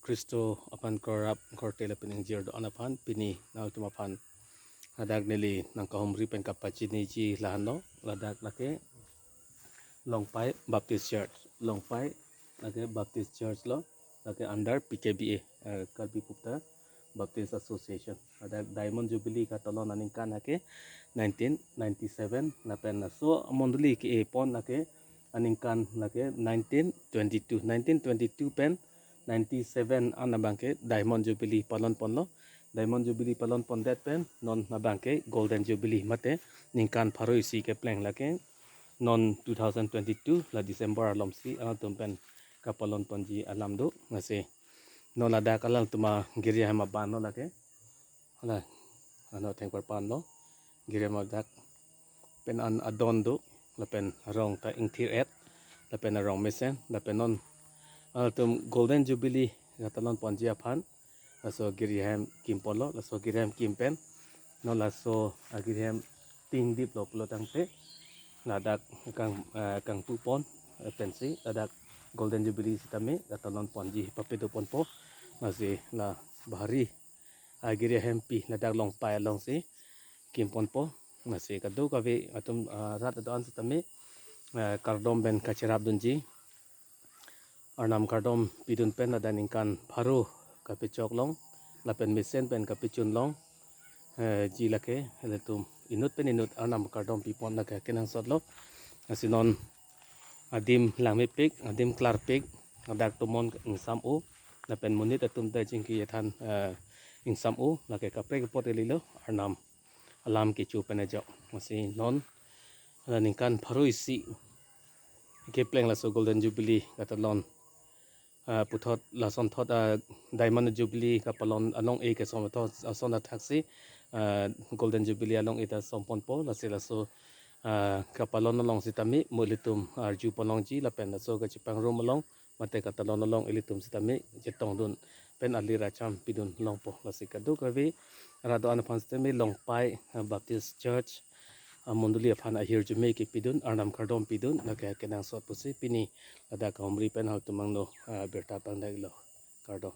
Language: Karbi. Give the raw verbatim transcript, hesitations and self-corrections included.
Khristo aphan korap korte lapen ingjir do-an aphan pini nangtum aphan ladak neli nangkahumri pen kapachiniji lahenlo, ladak lake Longpai Baptist Church, Longpai lake Baptist Church lo, lake under P K B A, eh, Karbi Kukta Baptist Association. Ladak Diamond Jubilee katalon aningkan lake nineteen ninety-seven, lapen laso amondoli ke-e pon lake aningkan lake nineteen twenty-two, nineteen twenty-two pen ninety-seven an abangke Diamond Jubilee palon ponlo. Diamond Jubilee palon pondet pen non abangke Golden Jubilee mate ningkan pharo isi kepleng lake non two thousand twenty-two la December alomsi alangtum pen kapalon ponji alam do. Lasi non ladak alangtum agiri ahem aban lo lake. Hala, ano thengparpan lo. Giri ahem adak pen an adon do, lapen arong ta ingthir-et, lapen arong mesen, lapen non alangtum Golden Jubilee katalon ponji aphan laso giri ahem kim ponlo, laso giri ahem kim pen non laso agiri ahem tingdiplo pulo tangte ladak kang, eh, kangpu pon, eh, pensi ladak Golden Jubilee sitame katalon ponji papado ponpo. Lasi la bahari agiri ahempi ladak Longpai alongsi kim ponpo. Lasi kadokave atum, ah, rat do-an sitame, ah, kardom pen kacherap dunji. Arnam kardom pidun pen ladak ningkan pharo kapechok long lapen mesen pen kapechun long, eh, ji lake ilitum inut pen inut Arnam kardom pipon lake kenangsot lo. Lasi non adim langmepik, adim klarpik, ladak tomon ingsam-o, lapen monit atum ta chingki ethan, eh, ingsam-o, lake kaprek apot ili lo, Arnam alam kecho pen ajok. Lasi non, la ningkan pharo isi kepleng laso Golden Jubilee katalon, ah, puthot lasonthot, ah, Diamond Jubilee kapalon along-e kesom thot ason athaksi, ah, Golden Jubilee along-e ta som ponpo, lasi laso, ah, kapalon along sitame mo ilitum arju ponlongji lapen laso kachepangrum along mate katalon along ilitum sitame chetongdun pen alir acham pidun longpo. Lasi kadokave rat do-an aphan sitame Longpai, ah, Baptist Church, ah, mondoli aphan ahirjume kepidun, Arnam kardom pidun lake kenangsot pusi pini ladak kahumri pen haltum angno, ah, birta pangdaklo. Kardom.